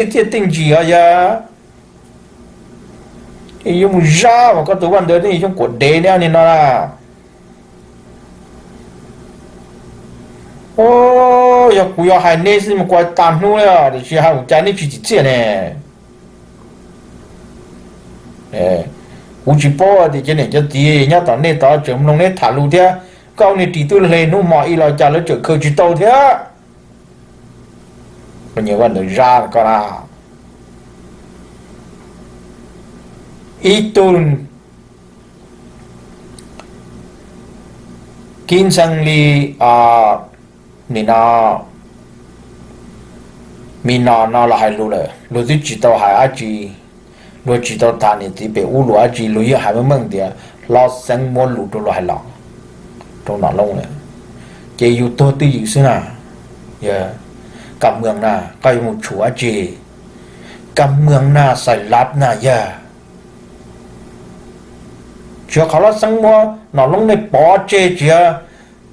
thiaj tej ntsis os yog. Yuav mus zaj mas koj tus Vaj Ntawd twb yog xyoob kuam dev neb ni no na. Yog kuv yuav hais neb xwb mas kuv hais tas hnub li, tiam sis hais ua cas neb tsis tsim txiaj ne? Kuv tsis paub tias cov niam cov txiv nyob tom nej tod tseem mloog neb tham lus thiab, koj niag ris twb hle hnub hmo ib los cas lawv tseem khaws tsis tau thiab. Vaj Ntawd zaj koj na, ib tug kib ntxeeg li nim no, me no no los hais lus lawm luag twb tsis tau hais dab tsi, luag tsis tau tham niam txiv pem ub lus dab tsi, luag yeej hais meej meej tias Hlob Xeeb muab lus rau luag hais los rau Nom Loob lawm, ces yus tuag twj ywm xwb na. Yog Kam Mws na, koj yuav mus tshum dab tsi? Kam Mws na, Xais Lab na yog. Tsis yog qhov Hlob Xeeb muab Nom Loob nej pov tseg, tsis yog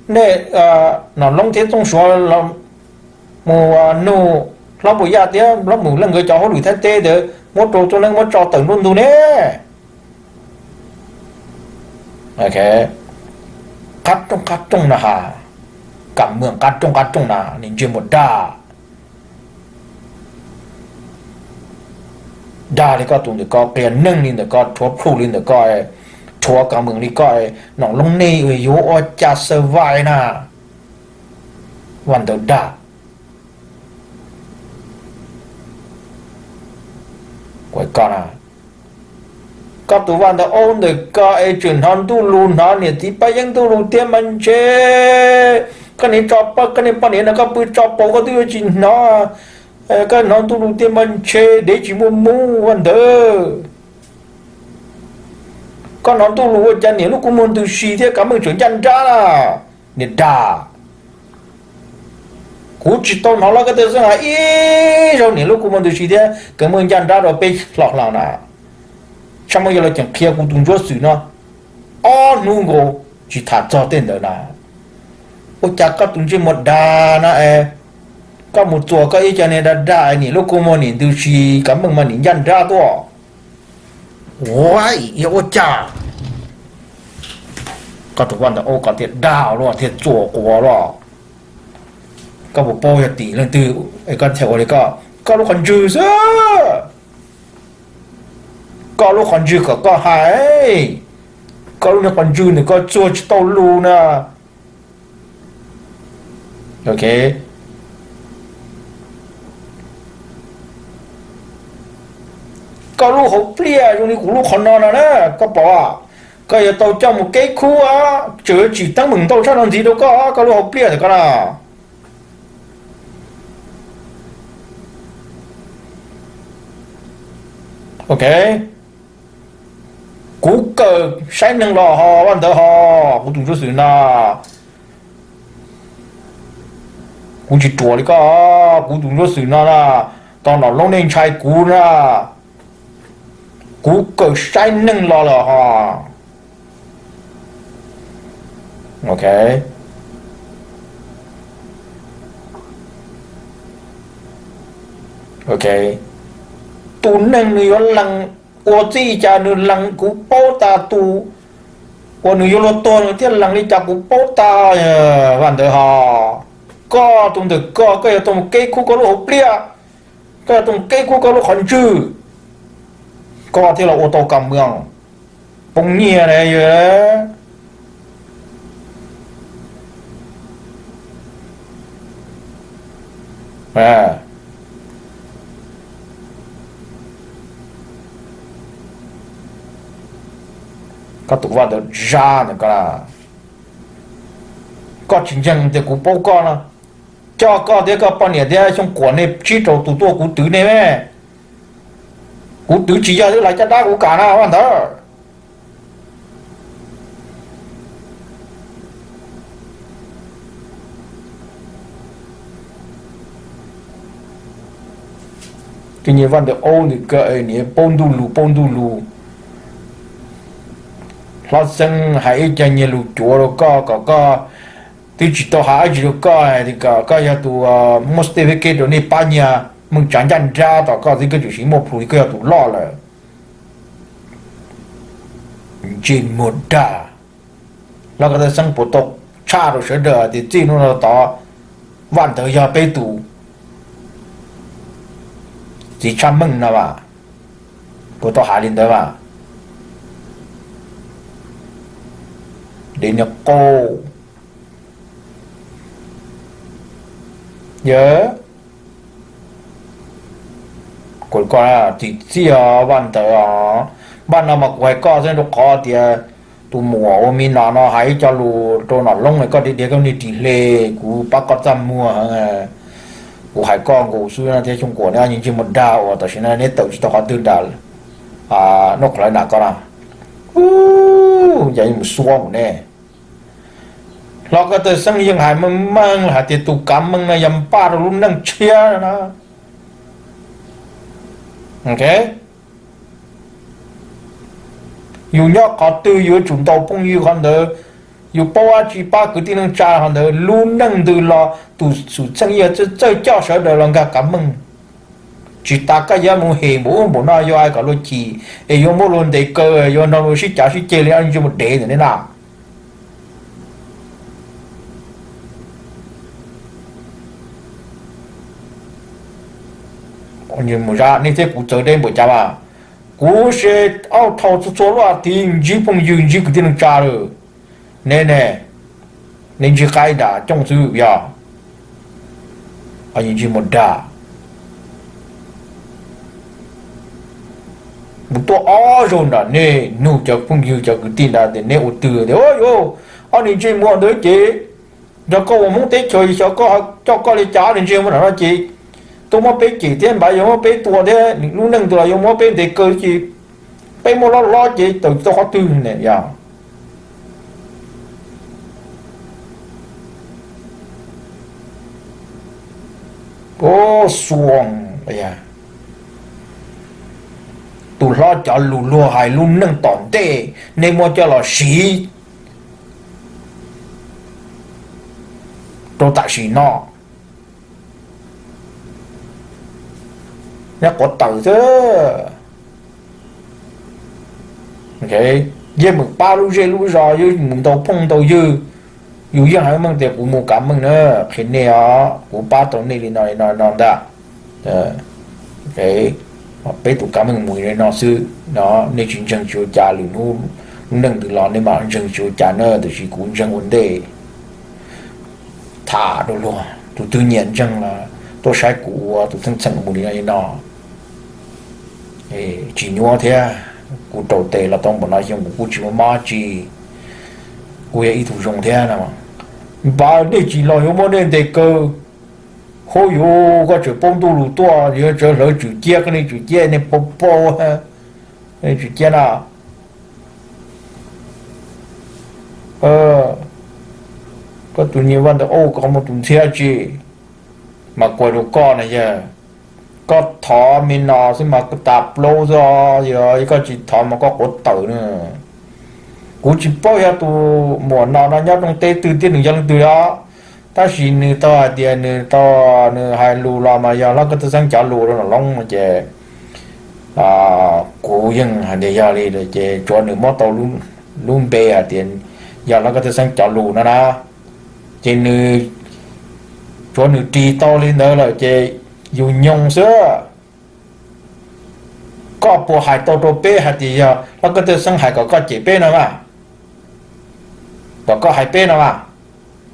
nej, Nom Loob thiab Txooj Suav mus nug Hlob Npaum Yaj thiab Hlob Mus Leej nkawd cov hauj lwm Thaib teb ntawd muab rau Txooj Leeb muab tso tawm nruab ntug ne. Qab rooj qab rooj na has, Kam Mws qab rooj qab rooj na, nim ntsia mus dag. Dag li koj tus ntawm ko, qias neeg li ntawm ko, rhuav plhu li ntawm ko, rhuav Kam Mws li koj, Nom Loob nej yuav ua cas survive na? Vaj Ntawd dag. Koj tus Vaj Ntawd Aub ntawm ko es tseem hnov ntuj lus, hnov niam txiv Paj Yeeb ntuj lus tiag mas ntshe koj niam tso, koj niam poj niam no koj pw tso paus koj twb yuav tsis hnov. Koj hnov ntuj lus tiag mas ntshe dev tsis muaj mus Vaj Ntawd. Koj hnov ntuj lus ua cas niam lub kua muag ntws si thiab Kam Mws tseem ncaj nrab na? Niam dag. Kuv tsis tau hnov lawv koj tej xeeb hais ib zaug niam lub kua muag ntws si thiab Kam Mws ncaj nrab rau peb hlo hlo na. Tshaj muab yog lawv tseem qhia kuv tus ntsuab xwm no ob hnub nkaus tsis tham txog tej ntawd na. Ua cas koj tus ntsej muag dag na es koj mus txuas koj ib co niag dag dag es niam lub kua muag nim ntws si, Kam Mws mas nim ncaj nrab tuaj. Ua, yog ua cas koj tus Vaj Ntawd Aub ko thiaj dag luaj thiaj txuas quav luaj? Koj puas paub yog tim leej twg es koj thiaj ua li koj? Koj lub qhov ntswg xwb. Koj lub qhov ntswg kom koj hais, koj lub niag qhov ntswg ntawm koj txuag tsis tau lus na. Ok. Koj lub hauv pliaj zoo li kuv lub qhov no no na, koj pom? Koj yuav tau coj mus keb khub, tseem yuav tsim teeb meem ntau tshaj no ntxiv rau koj, koj lub hauv pliaj ntawm koj na. Ok, kuv kawm saib neeg los ho Vaj Ntawd ho, kuv tus ntsuab xwm no. Kuv tsis ruam li koj, kuv tus ntsuab xwm no na, tau Nom Loob nej ntshai kuv na. Kuv kawm saib neeg los lawm ho. Ok. Ok, tus neeg nws yuav lees ua txij cas nws lees kuv paub tas, tus uas nws yuav luag tuag nws thiaj lees li cas kuv paub tas. Vaj Ntawd ho, koj tus ntawm koj, koj yuav tau mus keb khub koj lub hauv pliaj, koj yuav tau mus keb khub koj lub qhov ntswg, koj thiaj los ua tau Kam Mws poob nyiaj na. Koj tus Vaj Ntawd Zab ntawm ko, koj tsis ntseeg tias kuv paub koj no, coj koj thiab koj poj niam thiab Xyooj Kuam nej tsib rau tus tuaj kuv twv nej me. Kuv twv tsis yog twb lawv caj dab kuv kam na Vaj Ntawd. Koj niag Vaj Ntawd Aub ntawm ko, niag paub ntuj lus paub ntuj lus. Hlob Xeeb hais ib co nyiag lus cuav rau koj kom koj, twb tsis tau hais dab tsi rau koj, kom koj yog tus muab certificate rau nej pab nyiag. Meej tsav ncaj nrab tom koj xwb, koj tsuas siv muaj plhus li koj yog tus loj lawm. Ntsej muag dag. Hlob Kab Tab Xeeb puas tau tshaj rau sawv daws tias txij hnub no tod Vaj Ntawd yog peb tus txiv tshaj meej no as? Puas tau hais li ntawd as? Dev niag qau. Yawg, kuv txiv txiaj Vaj Ntawd os. Npaj no mas kuv hais koj xwb rau qhov tias tus muam ua me no no hais ib co lus rau Nom Loob, koj dhia dhia koj niag ris hle, kuv pab koj txaj muag. Kuv hais koj nkaus xwb thiab, Xyooj Kuam, neb ob niag ntsej muag dag uas tam sim no neb tawm tsis tau qhov twg nram Nub Qhov Lawv nram ko no. Ub, cas mus xuav mus ne. Hlob Kab Tab Xeeb yeej hais meej meej hais tias tus Kav Meej no yog npaj rau lub neej tshiab no. Yus nyob qhov twg yus yuav tsum ntaus phooj ywg qhov ntawd. Yus paub dab tsi pab kwv tij neej tsa qhov ntawd. Lub neej ntws los tus xwm txheej yog txawj coj sawv daws los nkag Kav Meej. Tsis tas koj yuav mus hem npaum ub npaum no yuav hais kom luag chim es yuav muab luag ntes kaw, yuav nrog luag sib cav sib ceg li ob niag ntsej muag dev ntawm nej na. Nej thiab kuv txawv deb npaum cas mas, kuv se auj thau txhua txhua lub hais tias ntsib phooj ywg ntsib kwv tij neej tsa lawm. Neb ne, nej ntsib qaib nram cooj xwb yog. Ntsej muag dag. Kuv tuaj ob zaug nram nej nug cov phooj ywg cov kwv tij nrad tias neb ua twg tias, yuav, ob niag ntsej muag ntawd ces nrog koj ua Hmoob teb chaws xyov koj coj koj li cas, ob niag ntsej muag nram no ces tuaj muab peb cem thiab npaj yuav muab peb tua thiab, lub neej ntws los yuav muab peb ntes kaw ces peb muab hlob hlob ces tawm tsis tau qhov twg ne yog. Ub, xuas, tus hlob cov lus luag hais lub neej tom ntej nej muab coj los siv rau tam sim no. Neb quav tawm xwb. Yeej meem pab lub zej lub zos, yeej mus ntaus phooj ntaus ywg. Yus yeej hais meej tias kuv mus Kav Meej na, qhia nej os, kuv pab tau nej li no li no no ntag. Peb tus Kav Meej mus li no xwb no, nej tsis ntseeg tsis ua cas, lwm hnub lub neej ntws los nej mam ntseeg tsis ua cas na, tiam sis kuv ntseeg ua ntej. Tham rau luag, tus twg nyiam ntseeg los tuaj saib kuv ua tus txheej txheem mus li no li no. Tsis nyuaj thiab, kuv raus tes los tau npaum no xyoo kuv kuj tsis muaj mob tsi, kuj yog ib tug zoo thiab no. Npaj nej tsis los yuav muab nej ntes kaw. Hub, yuav koj tseem paub ntuj lus tuaj yuav tsawv hlawv tswm ciab, koj niag tswm ciab nej paub paub, tswm ciab na. Koj tus nyiam Vaj Ntawd, koj muaj tus ntxhiab tsi mas kuv hais rau koj na yog, koj thov me no xwb mas tas plaub xwb os, yog koj tsis thov mas koj quav tawm na. Kuv tsis paub yog tus muam no no nyob rooj teb twg thiab nws yog leej twg os, tab sis nws tau hais tias nws tau, nws hais lus los mas yog Hlob Kab Teb Xeeb cov lus rau Nom Loob no ces kuv yeej hais tias yog li lawm ces tsuav nws muab tau lub npe hais tias yog Hlob Kab Teb Xeeb cov lus no na, ces nws, tsuav nws ris tau li ntawd lawm ces yus nyoog xwb. Koj puas hais tau rau peb hais tias yog Hlob Kab Teb Xeeb hais kom koj cem peb no mas, kom koj hais peb no mas,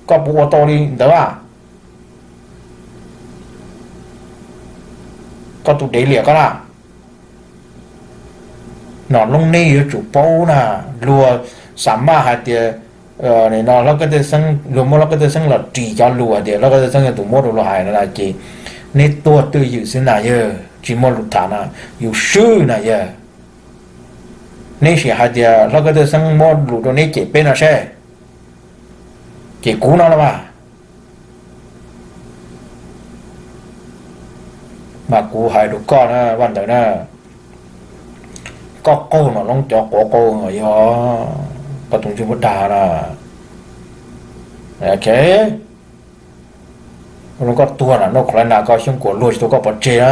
koj puas ua tau li ntawd mas? Koj tus dev liam koj na. Nom Loob, neb yuav tsum paub na, luag xa maj hais tias no Hlob Kab Teb Xeeb, luag muab Hlob Kab Teb Xeeb los ris cov lus hais tias Hlob Kab Teb Xeeb yog tus muab rau luag hais no na ces neb tuag twj ywm xwb na yawg, tsis muaj lus tham na, yus swb na yawg. Neb sim hais tias Hlob Kab Teb Xeeb muab lus rau neb cem peb no seb, cem kuv no los mas. Mas kuv hais rau koj na Vaj Ntawd na, koj qaug Nom Loob cov quav qaug yog koj tus ntsej muag dag na. Koj tuag na, no kho la nas koj Xyooj Kuam luag tsis tau koj pov tseg na.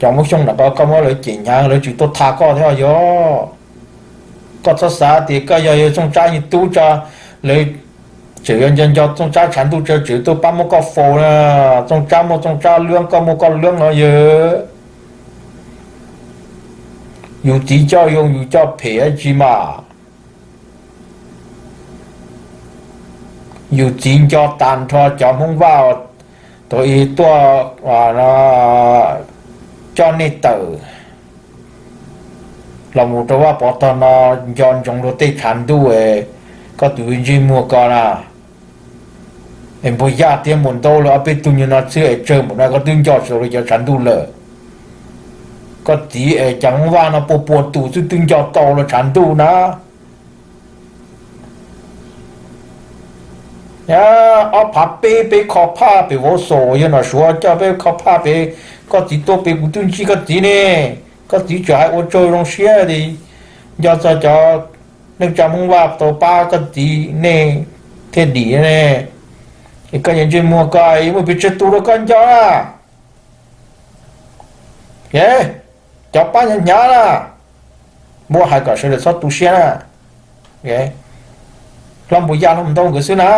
Cov Hmoob Xyooj na koj muab lawv cem hnyav lawv tsis tuaj tham koj thiab yog. Koj txhob xav tias koj yog yawg Txooj Tsab yeej tub tso, lawv tseem yuav nco nco Txooj Tsab tshav ntuj tso tseem tuaj pab muab koj faus na. Txooj Tsab muaj Txooj Tsab luab, koj muaj koj luab no yawg. Yus txiv coj zoo yus coj phem dab tsi mas. Yus txiv nco tas nrho cov Hmoob Vaj thaum ub tuaj coj nej tawm los mus rau Vaj Pov tog no, nco ntsoov luag tej tshav ntuj. Koj tus ntsej muag ko na, es Npuag Yaj thiab Npuag Ntaub lawv ob peb tug nyuag no xwb es tsawg npaum no koj twb nco tsis tau luag cov tshav ntuj lawm. Koj txiv es cov Hmoob Vaj no pua pua tus xwb twb nco tau luag tshav ntuj na. Ob phav peb peb kho phaj pem vauv xaus, yog nom Suav coj peb kho phaj pem, koj txiv tuaj pem kuv twb ntsib koj txiv ne. Koj txiv tseem hais ua tsaug zoo siab tias nco txog cov neej tsa Hmoob Vaj tau pab koj txiv nej thiaj dim ne. Es koj yawg ntsej muag ko muaj pes tsawg tus rau koj nco na? Cov pab hnyav hnyav na, muab hais kom sawv daws txhob tu siab na. Hlob Npuag Yaj Hlob Ntaub nkawd xwb na,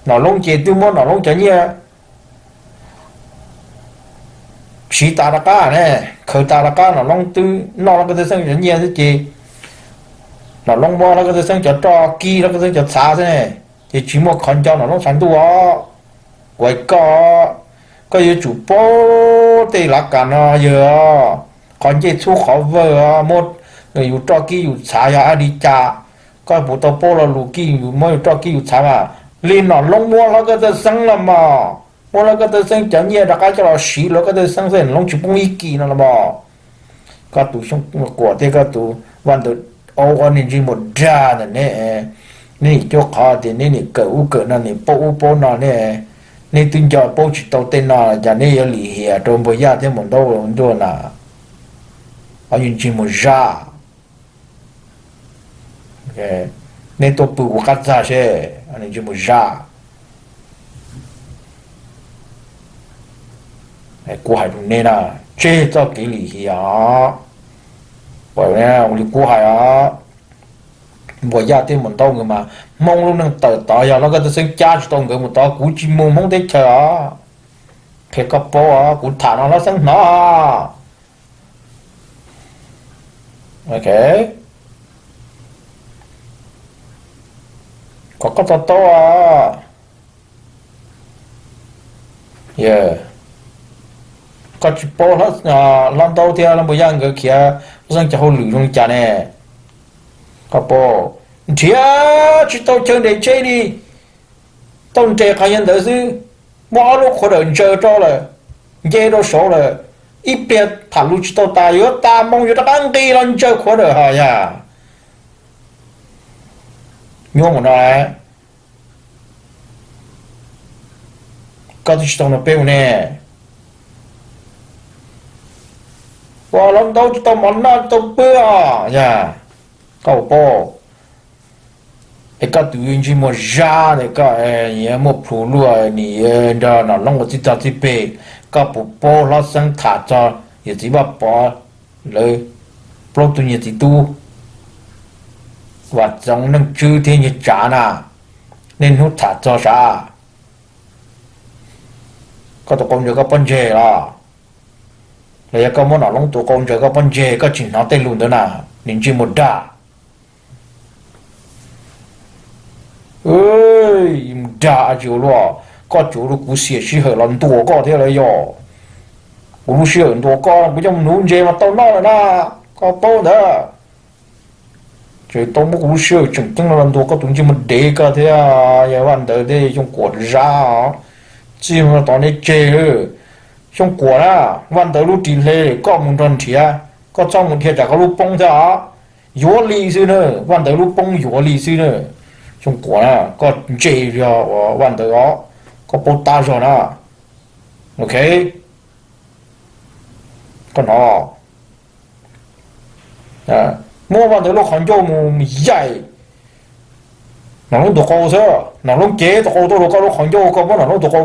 nom Loob ces twb muab nom Loob cov nyiaj siv tas rov qab ne, khaws tas rov qab, nom Loob twb noj Laj Kab Tawj Xeeb cov nyiaj xwb ces nom Loob muab Laj Kab Tawj Xeeb cov roj kib Laj Kab Tawj Xeeb cov txhav xwb ne, ces tsis muaj qhov nco nom Loob tshav ntuj os. Kuv hais koj, koj yuav tsum paub tej lav kam no yawg, qhov ncej txhub qhov vawg, muab yus roj kib yus txhav yog dab li cas. Koj puas tau paub lo lus kib, muab yus roj kib yus txhav mas li nom Loob muab Laj Kab Tawj Xeeb los mas, muab Laj Kab Tawj Xeeb cov nyiaj rov qab coj los siv Laj Kab Tawj Xeeb xwb, nom Loob tsis poob ib kis no los mas. Koj tus Xyooj Kuam thiab koj tus Vaj Ntawm Aub, ob niag ntsej muag dag ntawm neb, neb nim cuab qhov tias neb nim kawm ub kawm no, nim paub ub paub no, neb twb nco paub tsis tau tej no, cas neb yuav lim hiam rau Npuag Yaj thiab Npuag Ntaub ntuj na? Ob niag ntsej muag zaj, neb tuaj pw kuv qab txag seb, niag ntsej muag zaj. Kuv hais rau neb na, tseg txoj kev lim hiam os. Ua li kuv hais os, Npuag Yaj thiab Npuag Ntaub nkawd mas Hmoob lub neej tawm tod yog Laj Kab Tawj Xeeb cab tsis tau nkawd mus tod, kuv tsis mus Hmoob teb chaws os. Qhia koj paub os, kuv tham no Hlob Xeeb hnov. Ok, kom koj to taub os. Koj tsis paub Hlob Ntaub thiab Hlob Npuag Yaj nkawd khiav Laj Xeeb cov hauj lwm zoo li cas ne? Koj paub, nrhiav tsis tau chaw nres tsheb li, tau nres qhov chaw ntawd xwb, muab ob lub qhuav dawm ntsaws rau lawm, nce rau saud lawm, ib pliag tham lus tsis tau tas yuav tas moo yuav rov qab nqis los ntsaws qhuav dawm ho yog nyuaj mus no. Koj twb tsis tau nrog peb mus ne. Ua Hlob Ntaub tsis tau mov noj tsis tau pw os yog. Koj puas paub, es koj tus ntsej muag zaj ntawm koj, muaj plhus luaj nim nrog nom Loob ua txij txog txij peg, koj puas paub Hlob Xeeb tham txog yawm txiv Vaj Pov lawv plaub tug niag txiv tub Vam Txoov, Neej Tswb thiab Nyiaj Tsav na? Niaj hnub tham txog sav, koj tus qau ntsaws koj pob ntseg los? Los yog koj muab nom Loob tus qau ntsaws koj pob ntseg, koj tsis hnov tej lus ntawd na, niag ntsej muag dag. Mus dag tsis ua luaj, koj tsuas ua rau kuv xiam sij hawm los ntuas koj thiab lawm yog. Kuv lub sij hawm ntuas koj kuv coj mus nuv ntses mas tau noj lawm na, koj paub ntawd. Tseem tau muab kuv lub sij hawm tseem ceeb no los ntuas koj tus ntsej muag dev koj thiab. Yog Vaj Ntawd thiab Xyooj Kuam zab os, txij no tod neb tseg. Xyooj Kuam na, Vaj Ntawd lub ris hle koj mus nrog nrhiav, koj txhob mus dhia tsam koj lub poob thiab os. Yuav li xwb na, Vaj Ntawd lub poob yuav li xwb na. Xyooj Kuam na, koj ntse yog Vaj Ntawd os, koj paub tab zog na. Ok, koj hnov, muab Vaj Ntawd lub qhov ncauj mus yaim, Nom Loob tus qau xwb, Nom Loob cev tus qau tuaj rau koj lub qhov ncauj, koj muab Nom Loob tus qau